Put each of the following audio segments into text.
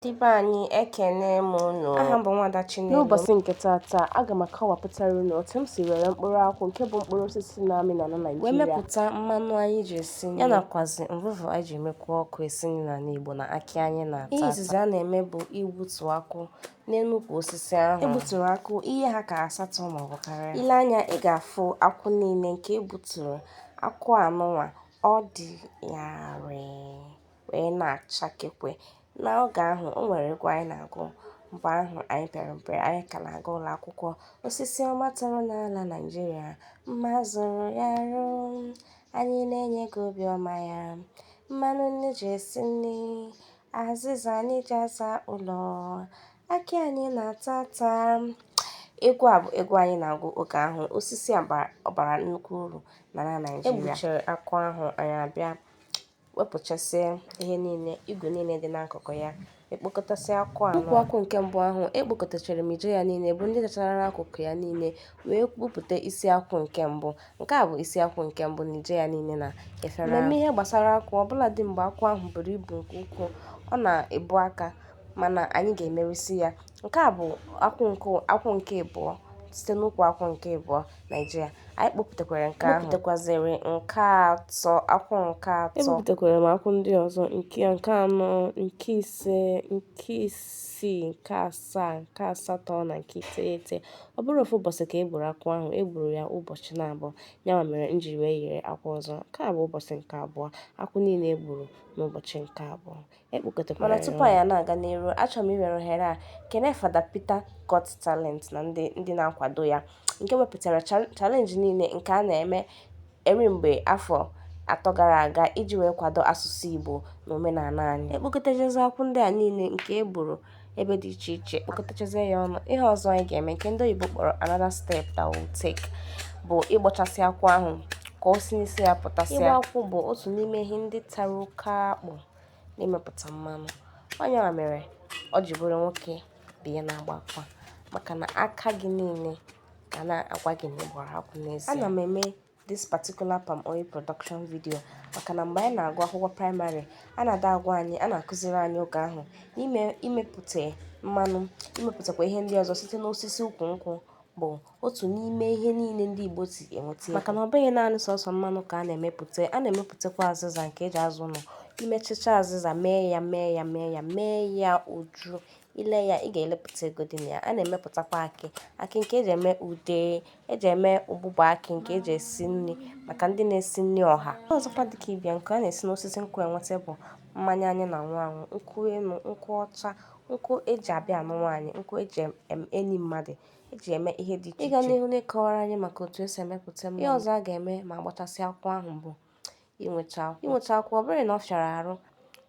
Ndị be anyị, ekene m unu. Aha m bụ Nwaada Chinelo. N'ụbọchị nke taata, aga m akọwapụtara unu otu m si were mkpụrụ akwụ nke bụ mkpụrụ osisi na-amị n'ala wee Naịjirịa mepụta mmanụ anyị ji esi nri, ya nakwazi mvụvụ anyị ji emekwa ọkụ esi nri n'ala Igbo na akị anyị na-ata. Ihe izizi a na-eme bụ igbutu akwụ n'elu ukwu osisi ahụ. E gbuturu akwụ ihe ha ka asatọ maọbụ karịa. I lee anya, ị ga-afụ akwụ niile nke e gbuturu. Akwụ anụnwa, ọ dị yarịị wee na-achakekwe. N'oge ahụ, o nwere egwu anyị na-agụ mgbe ahụ anyị pere mpe, anyị ka na-aga ụlọ akwụkwọ. Osisi ọma toro n'ala Naịjirịa, mma zụrụ ya ruo, anyị na-enye gị obiọma ya. Mmanụ nne ji esi nri, azịza anyị ji aza ụlọ, akị anyị na-ata ata. Egwu a bụ egwu anyị na-agụ oge ahụ. Osisi a bara nnukwu uru n'ala Naịjirịa. E gbuchere akwụ ahụ, anyị abịa wepụchasịa ihe niile, igu niile dị n'akụkụ ya, ekpokọtasịa akwụ anọ. Ukwu akwụ nke mbụ ahụ, ekpokọtachara m ije ya niile bụ ndị chachara n'akụkụ ya niile wee gbupụta isi akwụ nke mbụ. Nke a bụ isi akwụ nke mbụ na ije ya niile na efere ahụ. Mmemme ihe gbasara akwụ, ọbụladị mgbe akwụ ahụ buru ibu nke ukwuu, ọ na-ebu aka, mana anyị ga-emerisi ya. Nke a bụ akwụ nke abụọ site n'ukwu akwụ nke abụọ Naịjirịa. Anyị kpopụtakwara nke ahụ. Kpopụtakwazịrị nke atọ, akwụ nke atọ. Ebupụtakwara m akwụ ndị ọzọ, nke anọ, nke ise, nke isii, nke asaa, nke asatọ na nke iteghete. Ọ bụrụ ofu ụbọchị ka e gburu akwụ ahụ, e gburu ya ụbọchị na-abụọ. Nyanwa mere m ji wee yere akwụ ọzọ. Nke a bụ ụbọchị nke abụọ. Akwụ niile e gburu n'ụbọchị nke abụọ. Ekpokọtakwara Mana ya tupu ọnụ. anyị na-aga n'iru, achọrọ m iwere ohere a kene Fada Peter Got Talent na ndị na-akwado ya nke wepụtara challenge niile nke a na-eme eri mgbe afọ 3 gara aga iji wee kwado asụsụ Igbo na omenala anyị. Ekpokọtachazie akwụ ndị a niile nke e gburu ebe dị iche iche, kpokọtachazie ya ọnụ. Ihe ọzọ anyị ga-eme nke ndị oyibo kpọrọ another step that we'll take bụ ịgbọchasị akwụ ahụ ka o si n'isi ya pụtasịa. Ịgba akwụ bụ otu n'ime ihe ndị tara oke akpụ n'imepụta mmanụ. Ọ nyanwa mere ọ ji bụrụ nwoke bụ ihe na-agba akwụ, maka na aka gị niile ga na-agwa gị na ị gbara akwụ n'ezie. Ana m eme this particular palm oil production video maka na mgbe anyị na-agụ akwụkwọ praịmarị, a na-ada agwa anyị, a na-akụziri anyị oge ahụ n'ime imepụta mmanụ, imepụtakwa ihe ndị ọzọ site n'osisi ukwu nkwụ bụ otu n'ime ihe niile ndị Igbo si enweta ego. Maka na ọ bụghị naanị sọsọ mmanụ ka a na-emepụta, a na-emepụtakwa azịza nke eji azụ ụlọ. Imechicha azịza, mee ya mee ya mee ya mee ya uju, ile ya, ị ga-elepụta ego dị na ya. A na-emepụtakwa akị, akị nke eji eme ude, eji eme ụgbụgbọ akị nke eji esi nri maka ndị na-esi nri ọha. Ihe ọzọkwa dịka ịbịa nke a na-esi n'osisi nkwụ enweta bụ mmanya anyị na-aṅụ aṅụ, nkwụ enu, nkwụ ọcha, nkwụ eji abịa anụ nwaanyị, nkwụ eji enyi mmadụ, eji eme ihe dị iche Ịga iche. n'ihu n'ịkọwara anyị maka otu esi emepụta mmanụ. Ihe ọzọ a ga-eme ma agbachasị akwụ ahụ bụ inwecha akwụ. Inwecha akwụ, ọ bụrụ na ọ fịara arụ,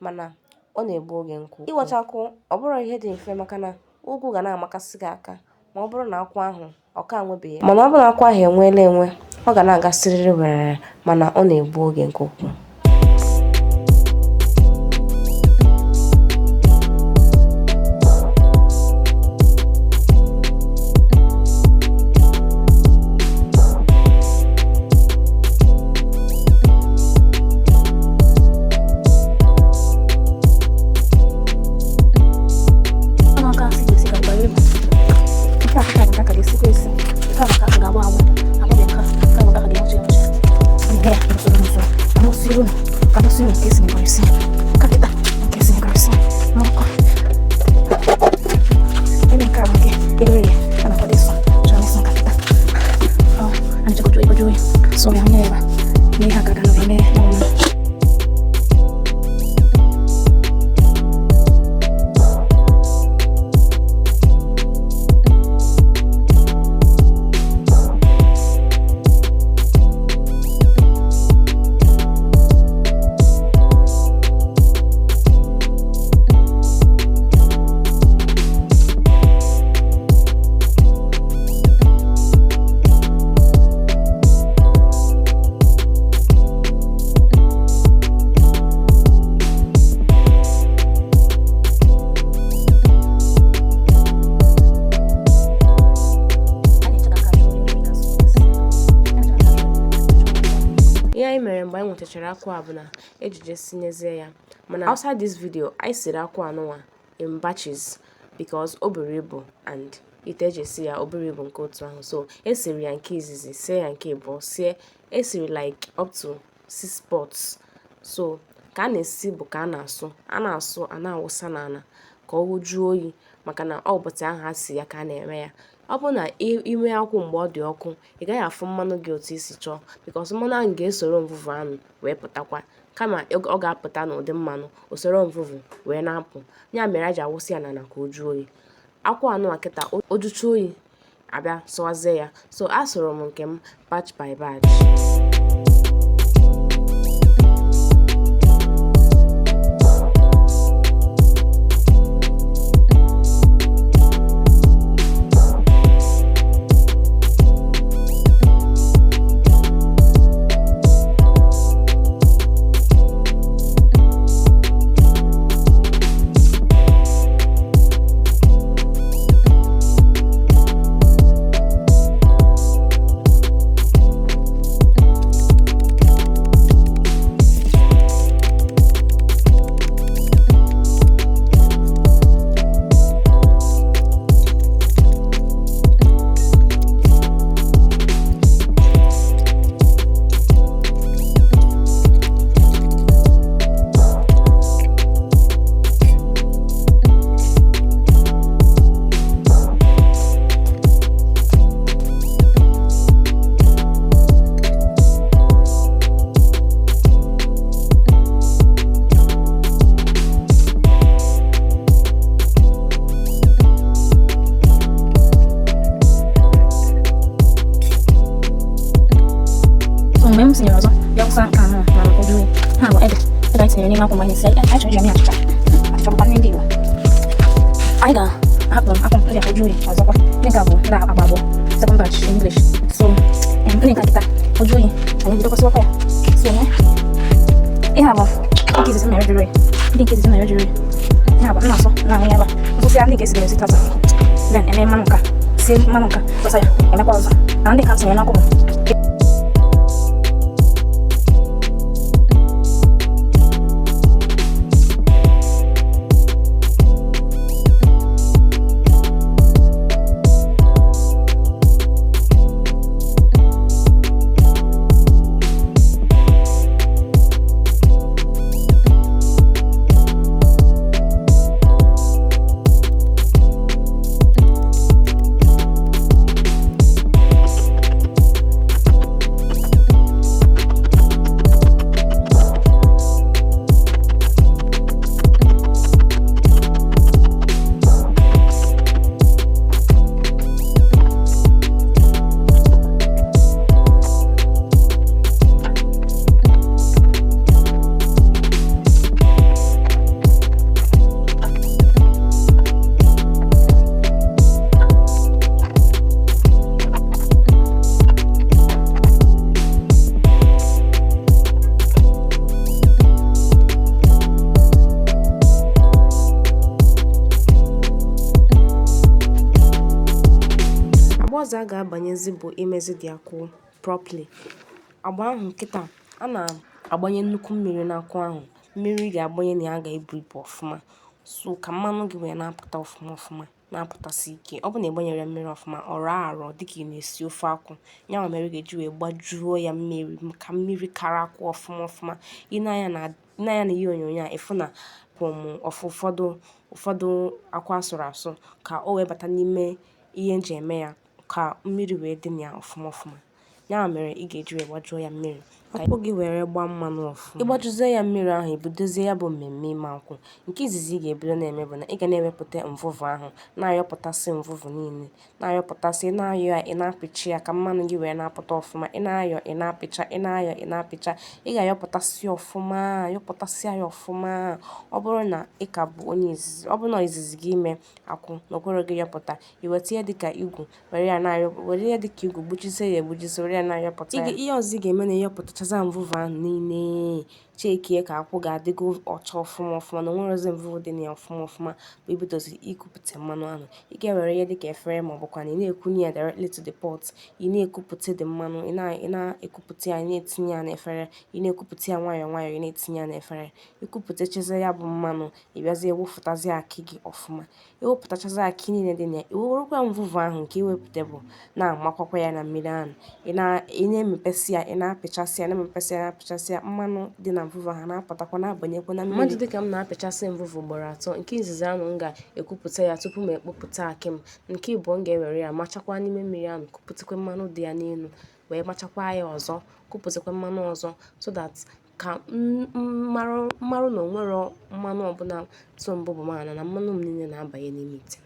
mana ọ na-egbu oge nke ukwuu. Inwecha akwụ ọ bụrụ ihe dị mfe maka na ụgwụ ga na-amakasị gị aka ma ọ bụrụ na akwụ ahụ ọ ka nwebeghị. Mana ọ bụrụ na akwụ ahụ enweela enwe, ọ ga na-aga siriri werere, mana ọ na-egbu oge nke ukwuu. Ihe anyị mere mgbe anyị nwetachara akwụ a bụ na ejije sinyezie ya, mana outside this video anyị siri akwụ anụnwa In batches, because o buru ibu and ite eji esi ya o buru ibu nke otu ahụ. So esiri ya nke izizi, sie ya nke abụọ, sie esiri like up to 6 pots. So ka a na-esi bụ ka a na-asụ, a na-asụ, a na-awụsa n'ala ka ọ jụọ oyi, maka na ọ ụbọchị ahụ a si ya ka a na-eme ya. Ọ bụrụ na ime akwụ mgbe ọ dị ọkụ, ị gaghị afụ mmanụ gị otu isi chọọ, because mmanụ ahụ ga-esoro mvụvụ ahụ wee pụtakwa. Kama ọ ga-apụta n'ụdị mmanụ, o soro mvụvụ wee na-apụ. Ya mere a ji awụsị ya n'ala ka o jụọ oyi. Akwụ anụ a kịta o jucha oyi, abịa sụwazie ya. So asụrụ m nke m batch by batch. So mgbe m tinyere ọzọ bịa wụsa nke anọ na oju oyi, ha bụ ede ede anyị tinyere n'ime akwụ mgbe anyị na-esi. Anyị chọrọ iji ya mee achịcha. Achịcha bụkwa nri ndị Igbo. Anyị ga-ahapụ akwụ ndị a oju oyi ọzọkwa. Ndị nke a bụ ndị agba abụọ, second batch in English. So ndị nke a kịta oju oyi, anyị bidokwa sụwakwa ya. So ihe a bụ nke izizi m mere jụrụ oyi, ndị nke izizi m mere jụrụ oyi. Ihe a bụ m na-asụ na-ahụ ya ebe a nsụsịa ndị nke esiri esi tata, then eme mmanụ nka, sie mmanụ nka, tọsa ya, emekwa ọzọ na ndị ka m tinyere n'ọkụ bụ. Agba ọzọ a ga-abanyezi bụ imezi dị akwụ properly. Agba ahụ kịta, a na-agbanye nnukwu mmiri n'akwụ ahụ. Mmiri ị ga-agbanye na ya ga-ebu ibu ọfụma, so ka mmanụ gị wee na-apụta ọfụma ọfụma, na-apụtasị ike. Ọ bụ na ịgbanyere ya mmiri ọfụma, ọ rọọ arọ dịka ị na-esi ofe akwụ. Ya mere ị ga-eji wee gbajuo ya mmiri ka mmiri kara akwụ ọfụma ọfụma. Ị na-anya na ihe onyonyo a, ịfụ na kwụ m ụfọdụ ụfọdụ akwụ asụrụ asụ ka o wee bata n'ime ihe nji eme ya, ka mmiri wee dị na ya ọfụma ọfụma. Ya mere ị ga-eji wee gbajuo ya mmiri ka akwụ gị were gbaa mmanụ ọfụma. Ịgbajuzie ya mmiri ahụ, ebidozie ya bụ mmemme ime akwụ. Nke izizi ị ga-ebido na-eme bụ na ị ga na-ewepụta mvụvụ ahụ, na-ayọpụtasị mvụvụ niile, na-ayọpụtasị. Ị na-ayọ ya, ị na-apịcha ya ka mmanụ gị wee na-apụta ọfụma. Ị na-ayọ, ị na-apịcha, ị na-ayọ, ị na-apịcha. Ị ga-ayọpụtasị ọfụma, yọpụtasịa ya ọfụma. Ọ bụrụ na ị ka bụ onye izizi, ọ bụrụ na izizi gị ime akwụ na okwero gị yọpụta, i weta ihe dịka igwu were ya na-ayọ, were ihe dịka igwu gbujisie ya egbujisie, were ya na-ayọpụta ya. Ihe ọzọ ị ga-eme na ịyọpụtachaza mvụvụ ahụ niile, Chekie ka akwụ ga-adịgo ọcha ọfụma ọfụma na onwerozi mvụvụ dị na ya ọfụma ọfụma bụ ibidozi ikupụta mmanụ ahụ. Ị ga-ewere ihe dịka efere ma ọ bụkwa na ị na-ekunye ya directly to the pot, ị na-ekupụta dị mmanụ, ị na-ekupụta ya, ị na-etinye ya n'efere, ị na-ekupụta ya nwayọọ nwayọọ, ị na-etinye ya n'efere. Ikupụtachazie ya bụ mmanụ, ị bịazie wụfụtazie akị gị ọfụma. Iwepụtachazi akị niile dị na ya, i werekwa mvụvụ ahụ nke iwepụta bụ na-amakwakwa ya na mmiri ahụ. Ị na-emepesị ya, ị na-apịchasị ya, na-emepesị ya, na-apịchasị ya, mmanụ dị na mvụvụ ahụ na-apụtakwa na-abanyekwa na mmiri. Mmadụ dịka m na-apịchasị mvụvụ ugboro atọ. Nke izizi ahụ m ga-ekwupụta ya tupu m ekpopụta akị m. Nke ịbụọ, m ga-ewere ya machakwa n'ime mmiri ahụ, kupụtakwa mmanụ dị ya n'elu, wee machakwa ya ọzọ, kupụtakwa mmanụ ọzọ, so that ka m marụ na onwero mmanụ ọbụla so mbụbụ m ana na mmanụ m niile na-abanye n'ime ite.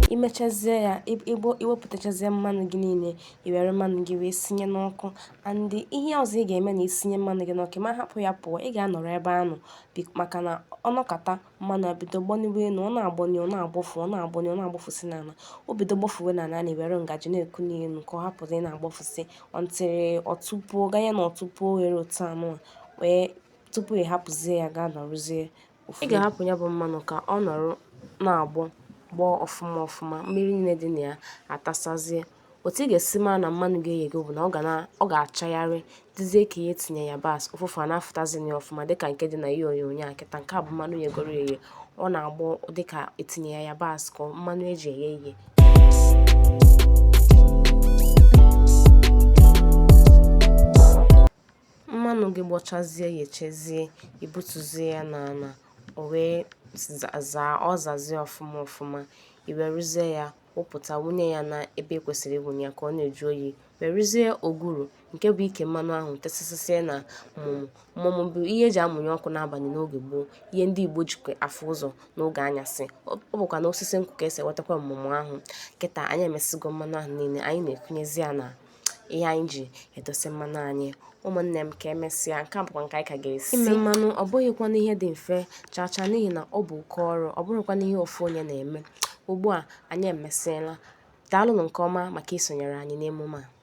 Imechazie ya, iwepụtachazie mmanụ gị niile, i were mmanụ gị wee sinye n'ọkụ. And ihe ọzọ ị ga-eme na isinye mmanụ gị n'ọkụ, ma hapụ ya pụọ, ị ga-anọrọ ebe ahụ, maka na ọ nọkata mmanụ ebido gbọniwe elu, ọ na-agbọni, ọ na-agbọfu, ọ na-agbọni, ọ na-agbọfusi n'ala. O bido gbọfuwe n'ala, na iwere ngaji na-eku n'elu ka ọ hapụzi ị na-agbọfusi until ọ tụpuo, ganye na ọ tụpuo ghere otu anụ a, wee tupu ị hapụzie ya gaa nọrụzie. Ị ga-ahapụ ya bụ mmanụ ka ọ nọrọ na-agbọ gbọọ ọfụma ọfụma, mmiri niile dị na ya atasazie. Otu ị ga-esi mara na mmanụ gị eghego bụ na ọ ga-achagharị, dịzie ka ihe etinye yabasị, ụfụfụ a na-afụtazi ya ọfụma dịka nke dị na ihe onyonyo a kịta. Nke a bụ mmanụ ghegoro eghe, ọ na-agbọ dịka etinye ya yabasị ka mmanụ eji eghe ihe. Mmanụ gị gbọchazie, ghechazie, ibutuzie ya n'ala, o wee zaa, ọ zazie ọfụma ọfụma, i werezie ya wụpụta, wụnye ya na ebe e kwesịrị ịwụnye ya ka ọ na-eju oyi. Werezie ogwuru nke bụ ike mmanụ ahụ tesasịsịa na mmụmụ. Mmụmụ bụ ihe eji amụnye ọkụ n'abalị n'oge gboo, ihe ndị Igbo jikwa afụ ụzọ n'oge anyasị. Ọ bụkwa na osisi nkwụ ka esi enwetakwa mmụmụ ahụ. Kịta anyị emesigo mmanụ ahụ niile, anyị na-ekunyezi ya na ihe anyị ji edosa mmanụ anyị. Ụmụnne m, ka emesịa. Nke a bụkwa nke anyị ka ga-esi. Ime mmanụ ọ bụghịkwanụ ihe dị mfe chaa chaa, n'ihi na ọ bụ oke ọrụ, ọ bụrụkwanụ ihe ofu onye na-eme. Ugbu a anyị emesịala. Daalụnụ nke ọma maka isonyere anyị n'emume a.